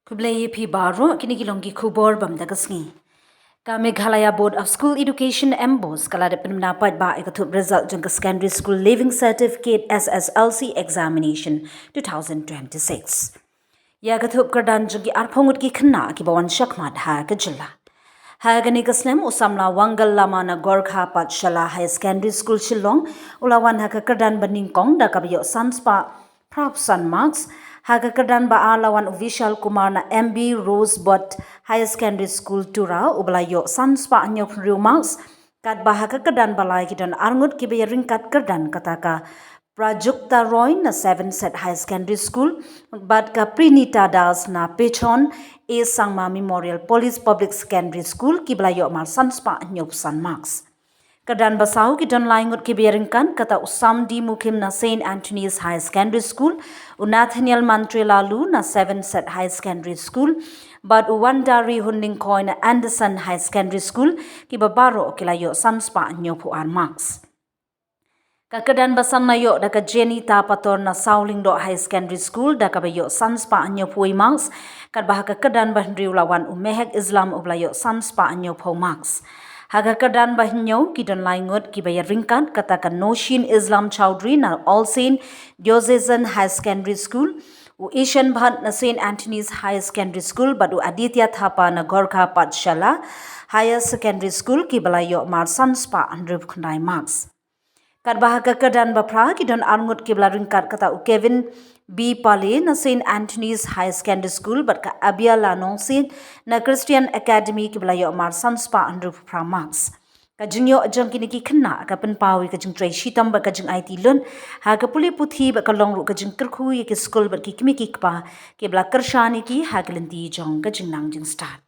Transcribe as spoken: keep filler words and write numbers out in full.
Khublei ïa phi baroh, kine ki long ki khubor bam da ka sngi. Ka Meghalaya Board of School Education, MBOSE, ka la dep pynbna paidbah ïa ka thup result jong ka Secondary School Leaving Certificate, S S L C Examination two thousand twenty-six. Ïa ka thup kyrdan jong ki arphew ngut ki khynnah kiba wan shakhmat ha ka jylla. Ha kane ka snem u samla Wangal Lama na Gorkha Pathshala Higher Secondary School Shillong u la wan ha ka kyrdan ba nyngkong da kaba ïoh san spah phra phew san marks. Ha ka kyrdan ba ar la wan u Vishal Kumar na M B Rosebud Higher Secondary School Tura uba la ïoh san spah hynñiew phew hynriew marks. Katba ha ka kyrdan ba lai ki don ar ngut kiba ïa ryngkat kyrdan, kata ka Prajakta Roy na Seven Set Higher Secondary School bad ka Prinita Das na Pechon A Sangma Memorial Police Public Secondary School kiba la ïoh mar san spah hynñiew phew san marks. Kyrdan ba saw ki don lai ngut kiba ïa ryngkat, kata u Sam D Mukhim na Saint Anthony's Higher Secondary School, u Nathaniel Mantrelalu na Seven Set Higher Secondary School bad u Wandari Hunlingkoi na Anderson Higher Secondary School, kiba baroh ki la ïoh san spah hynñiew phew ar marks. Ka kyrdan ba san la ïoh da ka Jenny Tapator na Sawlyngdoh Higher Secondary School da kaba ïoh san spah hynñiew phew wei marks, katba ha ka kyrdan ba hynriew la wan u Mehek Islam uba la ïoh san spah hynñiew phew marks. Ha ka kyrdan ba hynñiew ki don lai ngut kiba ïa ryngkat, kata ka Noshin Islam Chowdhury na All Saint Diocesan Higher Secondary School, u Ishan Bhatt na Saint Anthony's Higher Secondary School bad u Aditya Thapa na Gorkha Pathshala Higher Secondary School kiba la ïoh mar san spah hynriew phew khyndai marks. Katba ha ka kyrdan ba phra ki don ar ngut kiba la ryngkat, kata u Kevin B Pale na Saint Anthony's Higher Secondary School bad ka Abia Lanongsit na Christian Academy kiba la ïoh mar san spah hynriew phew phra marks. Ka jingïoh jong kine ki khynnah ka pynpaw ïa ka jingtrei shitom bad ka jingaiti lut ha ka pule puthi bad ka long ruh ka jingkyrkhu ïa ki skul bad ki kmie ki kpa kiba la kyrshan ïa ki ha ka lynti jong ka jingnang jingstad.